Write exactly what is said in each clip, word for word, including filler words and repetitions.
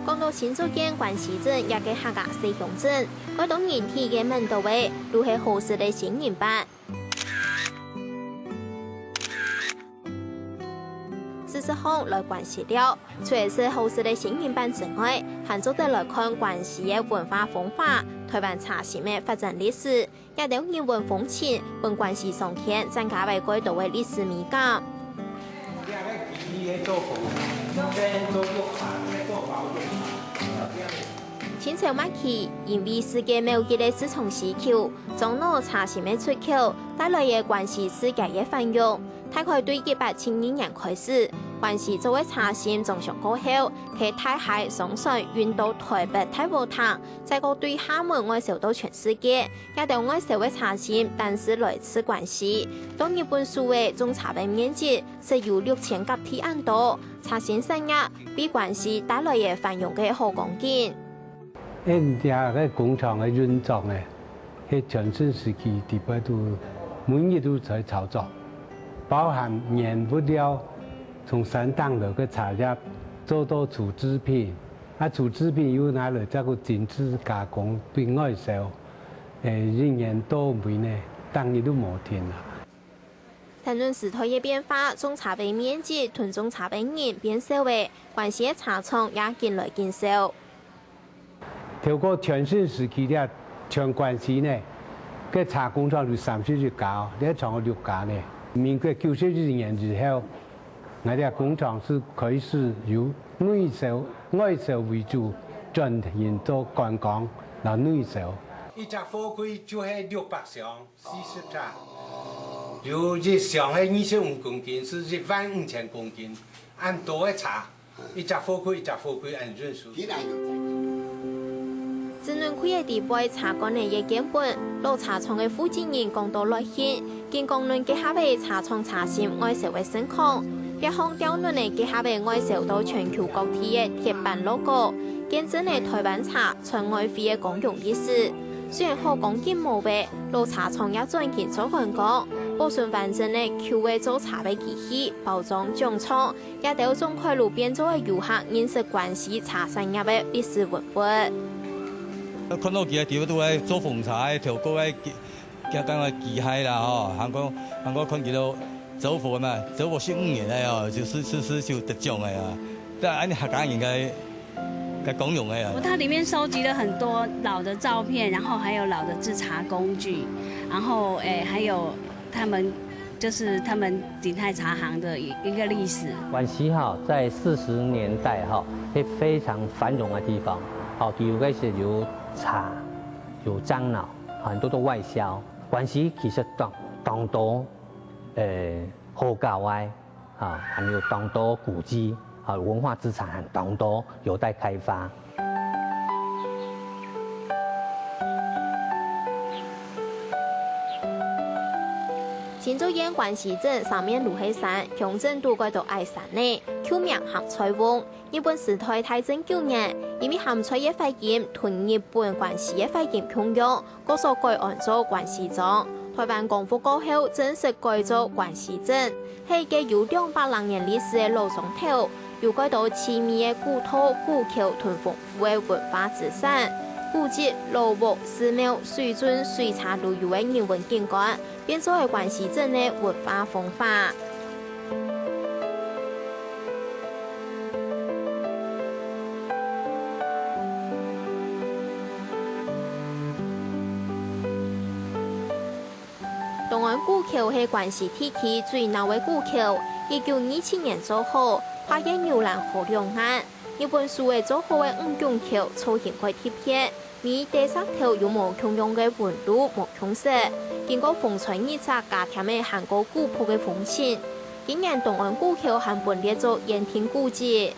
講到新竹縣關西鎮這個客家細鄉鎮，蓋多人第一個愐到个，就係好食个仙人粄。事實上，來關西尞，除了食好食个仙人粄之外，還做得來看關西个文化風華、臺灣茶心个發展歷史， 這兜人文風情，分關西商圈增加了蓋多个歷史美感。清朝末期，因為世界貿易个市場需求，樟腦茶心个出口，帶來个關西市街个繁榮，大概對一八七二年開始，關西做个茶心裝箱過後，在大溪商船運到臺北大和亭，再過對廈門外銷到全世界。 這兜外銷个茶心，單是來自關西，到日本手个種茶个面積，實有六千甲地恁多。茶心產業，為關西帶來个繁榮个好光景。𫣆這个工廠个運作呢，係全盛時期底背都每日都在操作，包含原物料，從山頂來个茶葉，做到出製品，啊，出製品又拿來再過精緻加工，分外銷。 誒，一年到尾呢，逐日都無停啊。談論時代个變化，種茶个面積同種茶个人變少了，關西个茶廠也緊來緊少。頭過全盛時期這全關西呢，个茶工廠有三十一家，這廠有六家呢。民國九十一年以後， 𠊎這工廠係開始由內銷、外銷為主，轉型做觀光摎內銷。一隻貨櫃就係六百箱，四十隻，有一箱係二十五公斤，係一萬五千公斤，恁多个茶，一隻貨櫃一隻貨櫃恁運輸。 知能開个底背茶館个一間本，老茶廠个負責人講到來興，緊講論該下个茶廠茶心外銷个盛況，壁項吊論个該下个外銷到全球各地个鐵板logo，見證了臺灣茶賺外匯个光榮歷史。雖然好光景無了，老茶廠也轉型做觀光，保存完整个舊个做茶个機器、包裝、獎狀， 這兜總開路變做个遊客認識關西茶產業个歷史文物。看到佢个地方都在做紅茶个，調過个，佢講个機械啦吼，還過還過看佢都走火嘛，走火十五年了哦，就是就是就得獎个啊。但恁樣客家人个个光榮个啊。它裡面收集了很多老的照片，然後還有老的製茶工具，然後誒還有他們 就是他們鼎泰茶行的一一個歷史。關西哈，在四十年代哈，係非常繁榮个地方。好，佢有个係有茶，有樟腦，很多的外銷。關西其實當當多，呃，好搞个，啊，還有當多古蹟，啊，文化資產還當多，有待開發。 新竹縣關西鎮上面就係山，鄉鎮肚蓋多矮山呢，舊名鹹菜甕。日本時代大正九年，因為鹹菜个發音同日本關西个發音共樣，故所改安做關西庄。臺灣光復過後，正式改做關西鎮。 係一個有兩百零年歷史个老庄頭，有蓋多趣味个古道、古橋同豐富个文化資產。古蹟、老屋、寺廟、水圳、水車旅遊个人文景觀，變做係關西鎮个文化風華。 東安古橋係關西地區最老个古橋，一九二七年做好，跨越牛欄河兩岸。日本手个做好个五拱橋造型蓋特別，每一垤石頭有無共樣个紋路、無共色，經過風吹日曬加添个還過古樸个風情。今年東安古橋還分列做限定古蹟。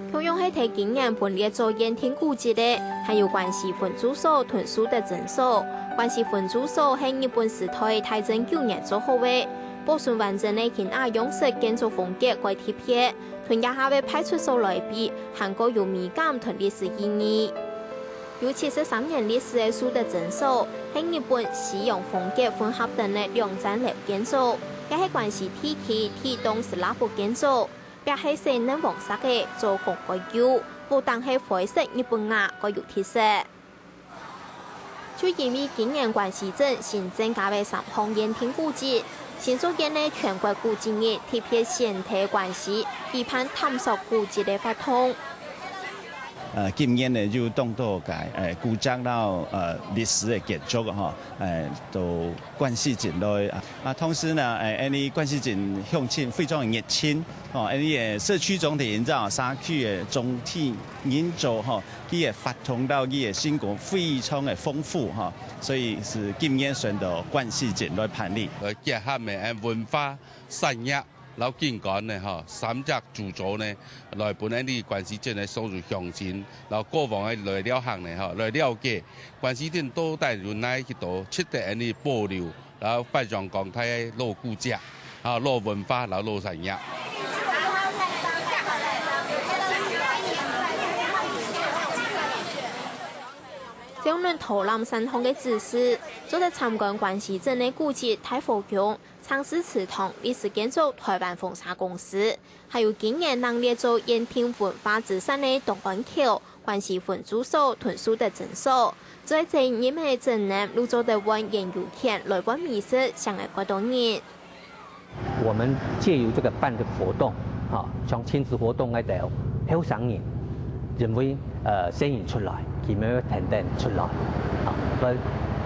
共樣係在今年分列做限定古蹟个，還有關西分駐所同樹德診所。關西分駐所係日本時代大正九年做好个，保存完整个京雅洋式建築風格蓋特別，同這下个派出所來比，還過有美感同歷史意義。有七十三年歷史个樹德診所，係日本西洋風格混合等个兩層樓建築，也係關西地區第一棟斯拉夫建築。 壁係洗嫩黃色个，做工蓋久，毋單係灰色日本瓦，較有特色。就因為今年關西鎮新增加了三項限定古蹟，新竹縣个全國古蹟日特別選在關西舉辦探索古蹟个活動。 呃，今年呢，有當多个，呃，古蹟摎，呃，歷史个建築吼，呃，到關西鎮來啊。啊，同時呢，呃，𫣆俚關西鎮鄉親非常个熱情，吼，𫣆俚个社區總體營造、社區个總體營造吼，佢个活動摎佢个成果非常个豐富吼，所以係今年選到關西鎮來辦理。呃，結合个文化、產業 摎景觀呢，吼，三隻主軸呢，來分𫣆俚關西鎮个所有鄉親，摎過往个來了解呢，吼，來了解關西鎮到底有哪幾多值得𫣆俚保留，摎發揚光大个老古蹟，吼，老文化，摎老產業。將論導覽三項个指示，做得參觀關西鎮个古蹟大和宮、 鄭氏祠堂、歷史建築臺灣風沙公司，還有今年能列做限定文化資產个東安橋、關西分駐所同樹德診所，做得進入个鎮內，又做得換園遊券來換美食，想愛過多日。我們藉由這個辦這個活動，啊，像親子活動來的後生人，因為，呃，生意出來，佢們會等等出來，啊，會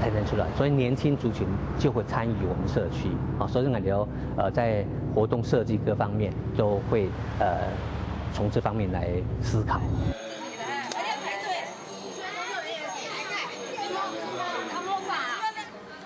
等等出來，所以年輕族群就會參與我們社區，啊，所以𠊎兜 呃，在活動設計各方面都會，呃，從這方面來思考。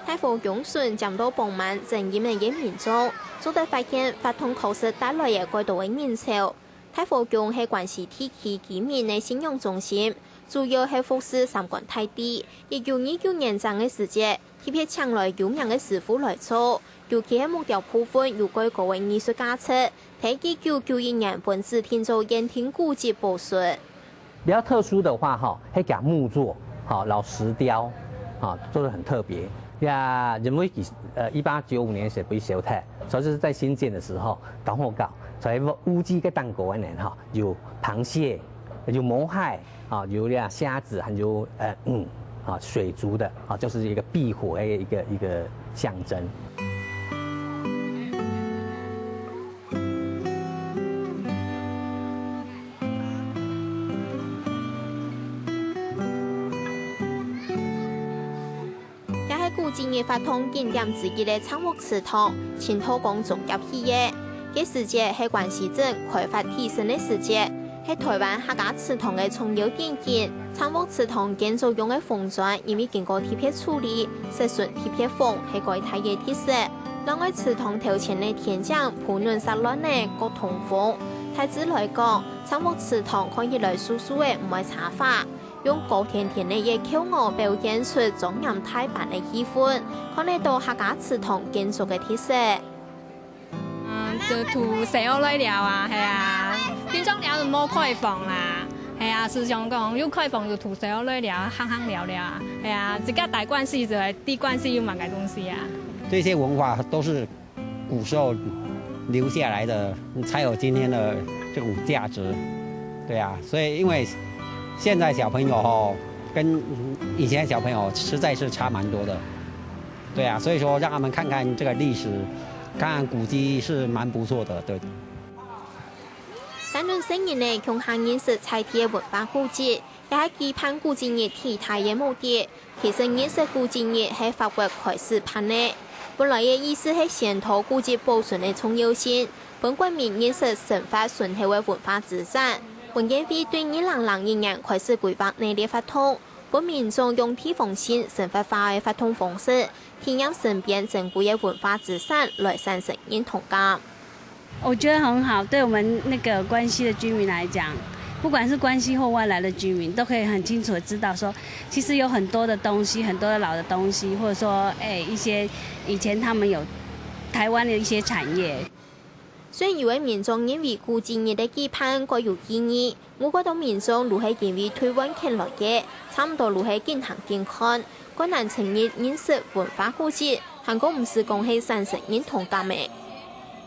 大和宮脣佔到傍滿，真人們个民眾，做得發現活動確實帶來个較多个人潮。大和宮係關西地區居民个信仰中心，主要係服侍三官大帝。一九二九年整个時節， 特別請來有名个師傅來做，尤其係木雕部分有較高个藝術價值，在一九九一年分指定做限定古蹟保存。比較特殊的話，哈，係講木作，哈，摎石雕，哈，做得很特別。呀，因為，呃，一八九五年時分燒忒，所以就是在興建的時候，剛好搞，所以屋基个頂高个呢，哈，有螃蟹， 有毛蟹，啊，有這蝦子，還有，呃，嗯，啊，水族的，啊，就是一個避火的一個，一個象徵。也係古蹟日活動景點之一个鄭屋祠堂，清道光中葉起个。該時節係關西鎮開發起升个時節，係臺灣客家祠堂个重要典型。鄭屋祠堂建築用个紅磚，因為經過特別處理，色順特別紅，係該大个特色。另外，祠堂頭前个天井鋪軟石卵个，較通風。大致來講，鄭屋祠堂看起來素素个，毋會差花。 用高天天个野狗鵝表現出莊嚴大班个氣氛，看得到客家祠堂建築个特色。嗯，就土燒來了啊，係啊，平常了就無開放啦，係啊，思想講有開放就土燒來了，行行了了啊，係啊，自家帶關係就係知關係有麼个東西啊。這些文化都是 古時候留下來的，才有今天的這種價值。對啊，所以因為現在小朋友吼，跟以前小朋友實在是差蠻多的。對啊，所以說讓他們看看這個歷史，看看古蹟是蠻不錯的，對。單論細人仔共下認識在地个文化古蹟， 也係舉辦古蹟日最大个目的。其實認識古蹟日係法國開始辦个。本來个意思係宣導古蹟保存个重要性，分國民認識生活脣頭个文化資產。文建會對二零零一年開始規劃這類活動，分民眾用地方性、生活化个活動方式，體驗身邊珍貴个文化資產，來產生認同感。 我覺得很好，對我們那個關西的居民來講，不管是關西或外來的居民，都可以很清楚的知道說，其實有很多的東西，很多的老的東西，或者說，哎，一些以前他們有台灣的一些產業。雖然有个民眾認為古蹟日个舉辦較有意義， 毋過當民眾就係因為對外縣來个，差毋多就係緊行緊看，較難深入認識文化古蹟，還過毋使講係產生認同感个。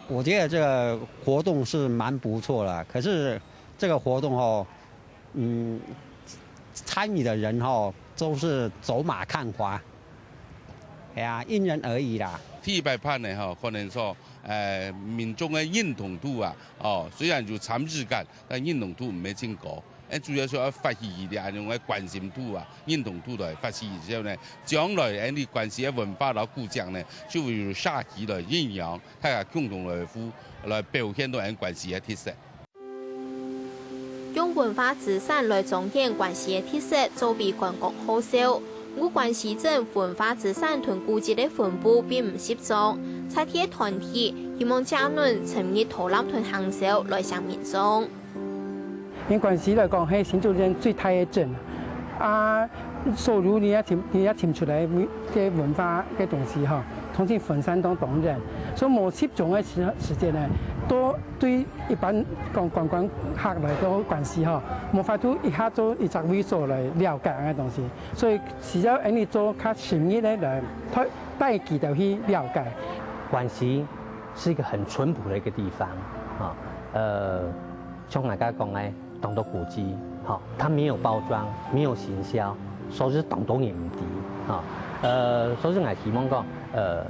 我覺得這個活動是蠻不錯的，可是這個活動哦，嗯，參與的人吼，都是走馬看花，哎呀，因人而異啦。第一擺辦呢吼，可能說，呃，民眾个認同度啊，哦，雖然有參與感，但認同度毋係真高。誒，主要係愛發起佢兜恁樣个關心度啊、認同度來發起以後呢，將來𫣆俚關西个文化摎古蹟呢，就會有社區來認養，大家共同來扶，來表現到𫣆關西个特色。 用文化資產來彰顯關西个特色，作為觀光好銷。毋過關西鎮文化資產同古蹟个分布並毋集中，在地个團體希望借論深入導覽同行銷來向民眾。因關西來講，係新竹縣最大个鎮啊，所有你也尋，你也尋出來个文化个東西吼，通常分散到當遠，所以無集中个時，時間呢，都 對一般講觀光客來到關西吼，無法度一下做一隻位所來了解恁个東西，所以需要恁呢做較深入个來帶，帶佢兜去了解。關西是一個很淳樸的一個地方啊，呃，像大家講个，當多古蹟，哈，它沒有包裝，沒有行銷，所以當多人毋知，哈，呃，所以我希望講，呃，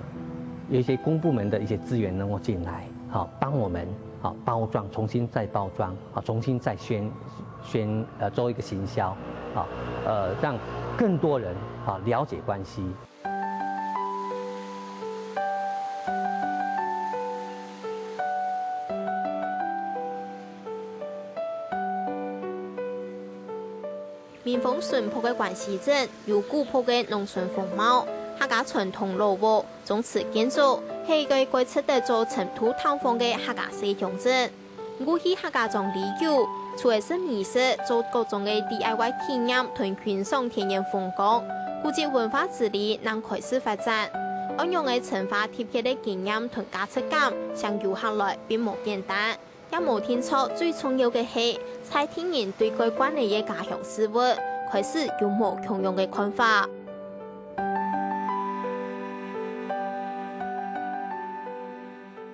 有一些公部門的一些資源能夠進來。 好，幫我們，好，包裝，重新再包裝，好，重新再宣，宣，呃，做一個行銷，好，呃，讓更多人，好，了解關西。 民風淳樸个關西鎮，有古樸个農村風貌，客家傳統老屋、宗祠建築，係一個蓋值得做深度探訪个客家細鄉鎮。毋過去客家庄旅遊，除了食美食、做各種个D I Y體驗同欣賞天然風光，古蹟文化之旅正開始發展。仰般个深化特別个經驗同價值感，請遊客來並無簡單。 也無定著，最重要个係，在地人對該慣个家鄉事物，開始有無共樣个看法。